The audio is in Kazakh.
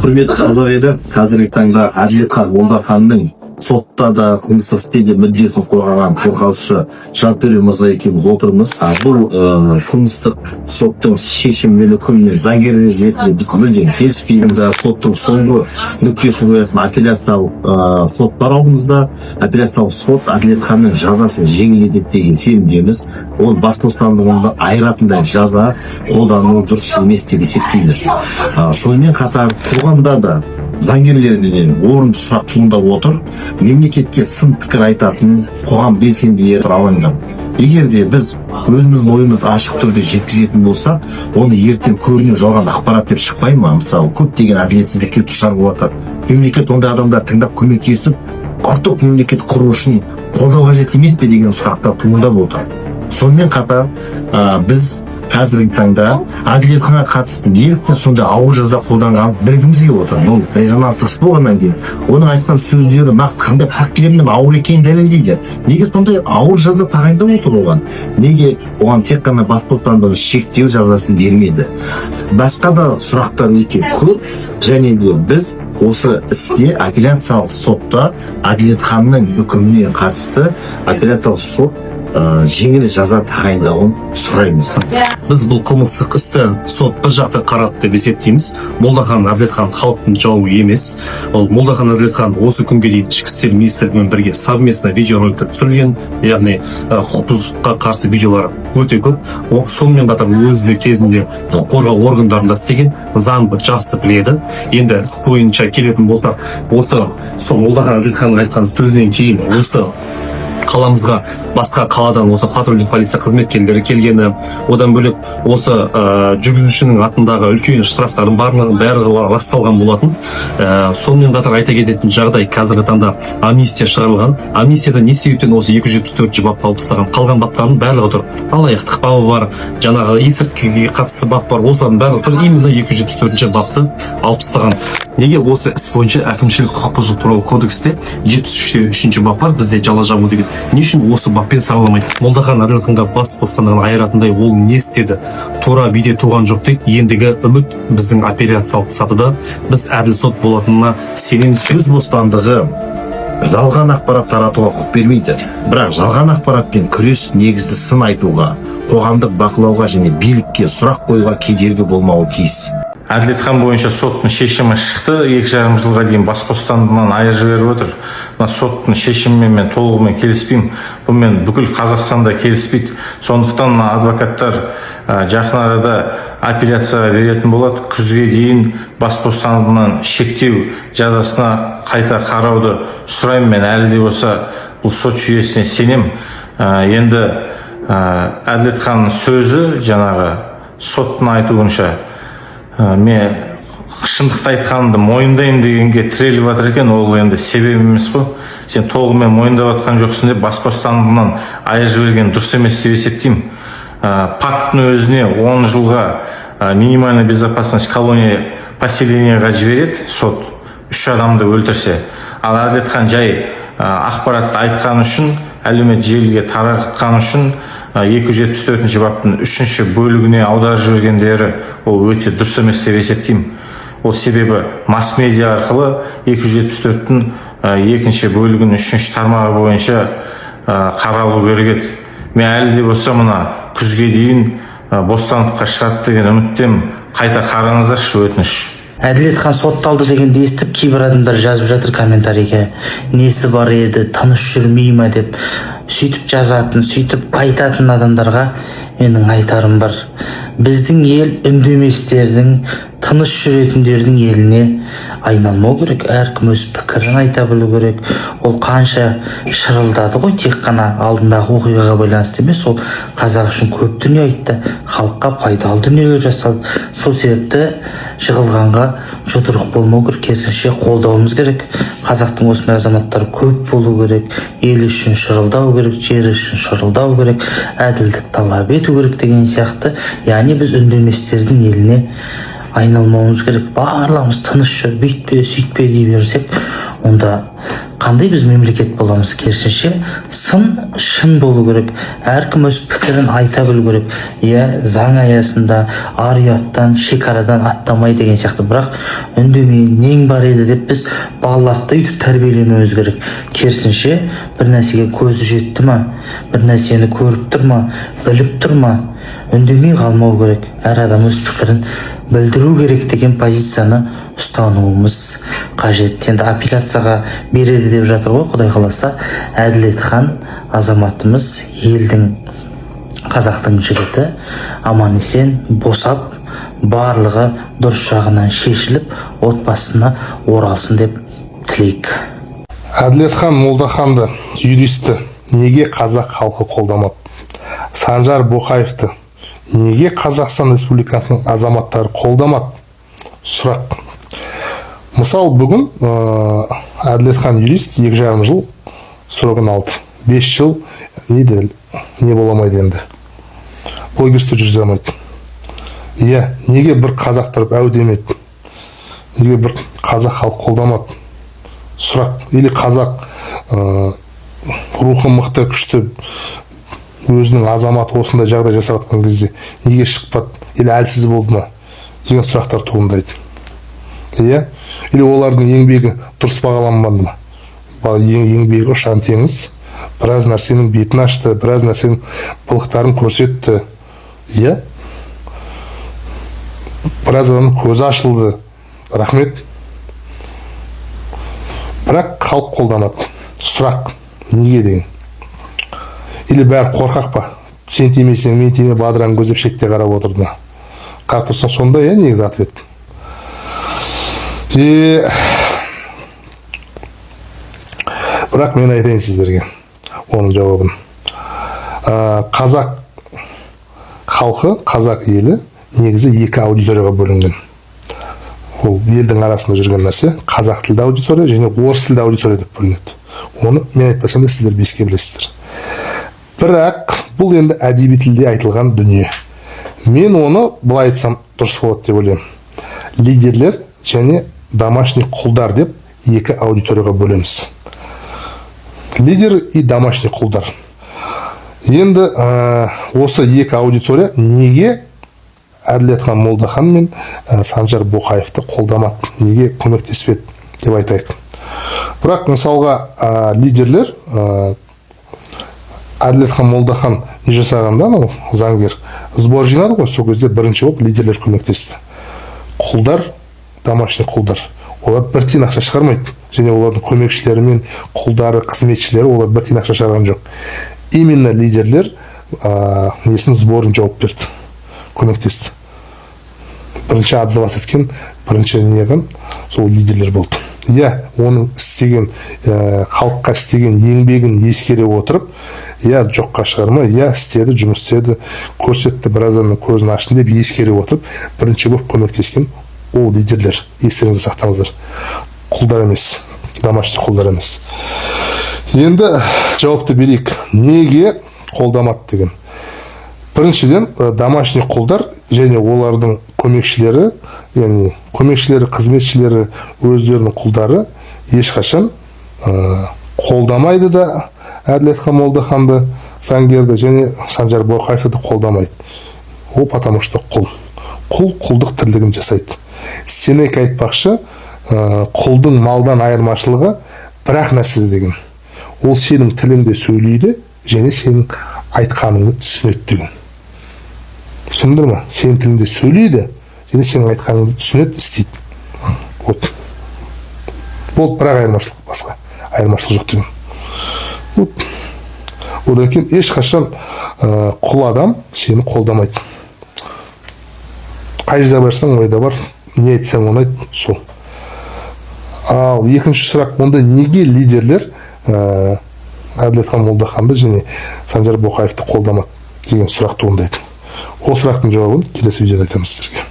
Құрметті қазақ елі, қазіргі таңда Әділетхан Молдаханның сотта да, қылмыстық істе де мүддесін қорғаған қорғаушы Жантөре мырза екеуміз отырмыз. Бұл қылмыстық соттың шешімімен, үкімімен заңгерлер ретінде біз мүлдем келіспейміз. Соттың соңғы нүктесін қоятын апелляциялық сот бар алдымызда. Апелляциялық сот Әділетханның жазасын жеңілдетеді деген сенімдеміз. Ол бас бостандығынан айыратындай жаза қолдану дұрыс емес деп есептейміз. Сонымен қатар қоғамда да, заңгерлерден орынды сұрақ туындап отыр. Мемлекетке сын пікір айтатын қоғам белсенділері алаңдап, егер де біз өзіміздің ойымызды ашық түрде жеткізетін болсақ, оны ертең көрінеу жалған ақпарат деп шықпай ма? Мысалы, көптеген әділетсіздікке душар болып жатыр. Мемлекет ондай адамдарды тыңдап, көмектесіп, ұлттық мемлекет құру үшін қолдау қажет емес пе деген сұрақтар туындап отыр. Сонымен қатар біз қазіргі таңда Әділетханға қатысты неліктен сондай ауыр жаза қолданғанын білгіміз келіп отыр. Бұл резонанстық іс болғаннан кейін, оның айтқан сөздері нақты қандай фактілермен ауыр екенін дәлелдейді. Неге сондай ауыр жаза тағайындап отыр оған? Неге оған тек қана бас бостандығын шектеу жазасын бермеді? Басқа да сұрақтар өте көп. Және де біз осы істе апелляциялық сотта Әділетханның үкіміне қатысты апелляциялық сот жеңіл жаза тағайындауын сұраймыз. Біз бұл қылмыстық істі сот бір жақты қарады деп есептейміз. Молдахан Әділетхан халықтың жауы емес. Ол Молдахан Әділетхан осы күнге дейін Ішкі істер министрлігімен бірге совместно видеороликтер түсірілген, яғни құқық бұзушылыққа қарсы видеолар өте көп. Сонымен қатар өзі де кезінде құқық қорғау органдарында істеген, заңды жақсы біледі. Енді іс бойынша келетін болсақ, осы сол Молдахан Әділетханның айтқан сөзінен кейін осы қаламызға басқа қаладан осы патрульдік полиция қызметкерлері келгені, одан бөлек осы жүргізушінің атындағы үлкен штрафтардың барлығы, барлығы расталған болатын. Сонымен қатар айта кететін жағдай, қазіргі таңда амнистия шығарылған. Амнистияда не себептен осы 274 бапты алып тастаған? Қалған баптардың барлығы тұр: алаяқтық бабы бар, жаңағы есірткіге қатысты бап бар, осылардың барлығы тұр. Именно 274 бапты алып тастаған. Неге осы іс бойынша Әкімшілік құқық бұзушылық туралы кодексте 73 үшінші бап бар бізде, жала жабу деген, не үшін осы баппен сараламайды? Молдахан Әділханға бас бостандығын айыратындай ол не істеді? Тура биде туған жоқ дейді. Ендігі үміт біздің апелляциялық сатыда. Біз әділ сот болатынына сенеміз. Сөз бостандығы жалған ақпарат таратуға құқық бермейді, бірақ жалған ақпаратпен күрес негізді сын айтуға, қоғамдық бақылауға және билікке сұрақ қоюға кедергі болмауы тиіс. Әділетхан бойынша соттың шешімі шықты, 2,5 жылға дейін бас бостандығынан айырып жіберіп отыр. Мына соттың шешімімен мен толығымен келіспеймін, бұнымен бүкіл Қазақстанда келіспейді. Сондықтан мына адвокаттар жақын арада апелляцияға беретін болады. Күзге дейін бас бостандығынан шектеу жазасына қайта қарауды сұраймын. Мен әлі де болса бұл сот жүйесіне сенем. Енді Әділетханның сөзі, жаңағы соттың айтуынша, мен шындықты айтқанымды мойындаймын дегенге тіреліп жатыр екен. Ол енді себеп емес қой. Сен толығымен мойындап жатқан жоқсың деп бас бостандығынан айырып жіберген дұрыс емес деп есептеймін. Фактінің өзіне 10 жылға минимальная безопасность колония поселениеға жібереді сот үш адамды өлтірсе. Ал Әділетхан жай ақпаратты айтқан үшін, әлеуметтік желіге таратқан үшін 274 баптың үшінші бөлігіне аударып жібергендері, ол өте дұрыс емес деп есептеймін. Ол себебі масс медиа арқылы 274-тің екінші бөлігінің үшінші тармағы бойынша қаралу керек еді. Мен әлі де болса мына күзге дейін бостандыққа шығады деген үміттемін. Қайта қараңыздаршы, өтініш. Әділетхан сотталды дегенді естіп, кейбір адамдар жазып жатыр комментарийге: «Несі бар еді, тыныш жүрмей ма?» – деп. Сөйтіп жазатын, сөйтіп айтатын адамдарға менің айтарым бар: біздің ел үндеместердің, тыныш жүретіндердің еліне айналмау керек. Әркім өз пікірін айта білу керек. Ол қанша шырылдады ғой, тек қана алдындағы оқиғаға байланысты емес, ол қазақ үшін көп дүние айтты, халыққа пайдалы дүниелер жасады. Сол себепті жығылғанға жұдырық болмау керек, керісінше қолдауымыз керек. Қазақтың осындай азаматтары көп болу керек. Ел үшін шырылдау керек, жер үшін шырылдау керек, әділдік талап ету керек деген сияқты. Яғни біз үндеместердің еліне Айналмауымыз керек. Барлығымыз тыныш жүр, бүйтпе, сөйтпе дей берсек, онда қандай біз мемлекет боламыз? Керісінше, сын шын болу керек, әркім өз пікірін айта білу керек, иә, заң аясында, ар ұяттан, шекарадан аттамай деген сияқты. Бірақ үндемей, нең бар еді деп біз балаларды да өйтіп тәрбиелемеуіміз керек. Керісінше, бір нәрсеге көзі жетті ма, бір нәрсені көріп тұр ма, біліп тұр ма, үндемей қалмау керек, әр адам өз пікірін білдіру керек деген позицияны ұстануымыз қажет. Енді апелляцияға береді деп жатыр ғой. Құдай қаласа, Әділетхан азаматымыз, елдің, қазақтың жігіті аман есен босап, барлығы дұрыс жағынан шешіліп, отбасына оралсын деп тілейік. Әділетхан Молдаханды, юристті, неге қазақ халқы қолдамады? Санжар Боқаевты неге Қазақстан Республикасының азаматтары қолдамады? Сұрақ. Мысал, бүгін Әділетхан юрист 2,5 жыл срогын алды, 5 жыл не де не бола алмайды, енді блогерство жүргізе алмайды, иә. Неге бір қазақ тұрып әу демеді? Неге бір қазақ халық қолдамады? Сұрақ. Или қазақ рухы мықты, күшті, өзінің азаматы осындай жағдай жасап жатқан кезде неге шықпады? Или әлсіз болды ма деген сұрақтар туындайды, иә. Или олардың еңбегі дұрыс бағаланбады ма? Еңбегі ұшан теңіз, біраз нәрсенің бетін ашты, біраз нәрсенің былықтарын көрсетті, иә, біраз адамның көзі ашылды, рахмет. Бірақ халық қолдамады. Сұрақ: неге деген. Или бәрі қорқақ па? Сен тимесең, мен тиме, бадыраң көздеп шетте қарап отырды ма? Қарап тұрсаң, сондай, иә, негізі ответ. И бірақ мен айтайын сіздерге оның жауабын. Қазақ халқы, қазақ елі негізі екі аудиторияға бөлінген. Ол елдің арасында жүрген нәрсе: қазақ тілді аудитория және орыс тілді аудитория деп бөлінеді. Оны мен айтпасам да, сіздер беске білесіздер. Бірақ бұл енді әдеби тілде айтылған дүние. Мен оны былай айтсам дұрыс болады деп ойлаймын: лидерлер және домашний құлдар деп екі аудиторияға бөлеміз, лидер и домашний құлдар. Енді осы екі аудитория неге Әділетхан Молдахан мен Санжар Боқаевты қолдамады, неге көмектеспеді деп айтайық. Бірақ мысалға, лидерлер, Әділетхан Молдахан не жасағанда, анау заңгер сбор жинады ғой, сол кезде бірінші болып лидерлер көмектесті. Құлдар, домашний құлдар, олар бір тиын ақша шығармайды және олардың көмекшілері мен құлдары, қызметшілері, олар бір тиын ақша шығарған жоқ. Именно лидерлер несін, сборын жауып берді, көмектесті. Бірінші отзываться еткен, бірінші не қылған сол лидерлер болды, иә. Оның істеген, халыққа істеген еңбегін ескере отырып, иә, жоққа шығармай, иә, істеді, жұмыс істеді, көрсетті, біраз адамның көзін ашты деп ескере отырып, бірінші болып көмектескен ол лидерлер. Естеріңізде сақтаңыздар, құлдар емес, домашний құлдар емес. Енді жауапты берейік, неге қолдамады деген. Біріншіден, домашний құлдар және олардың көмекшілері, яғни көмекшілері, қызметшілері, өздерінің құлдары ешқашан қолдамайды да Әділетхан Молдаханды, заңгерді, және Санжар Боқаевты да қолдамайды. Ол потому что құл. Құл құлдық тірлігін жасайды. Сенека айтпақшы, құлдың малдан айырмашылығы бір ақ нәрседе деген: ол сенің тіліңде сөйлейді және сенің айтқаныңды түсінеді деген. Түсіндіңдер ма? Сенің тіліңде сөйлейді және сенің айтқаныңды түсінеді, істейді. Вот, болды, бір ақ айырмашылық, басқа айырмашылық жоқ деген. Вот. Одан кейін ешқашан құл адам сені қолдамайды. Қай жерде барсаң, ойда бар, не айтсаң, оны айт, сол. Ал екінші сұрақ: онда неге лидерлер Әділетхан Молдаханды және Санжар Боқаевты қолдамады деген сұрақ туындайды. Ол сұрақтың жауабын келесі видеода айтамыз сіздерге.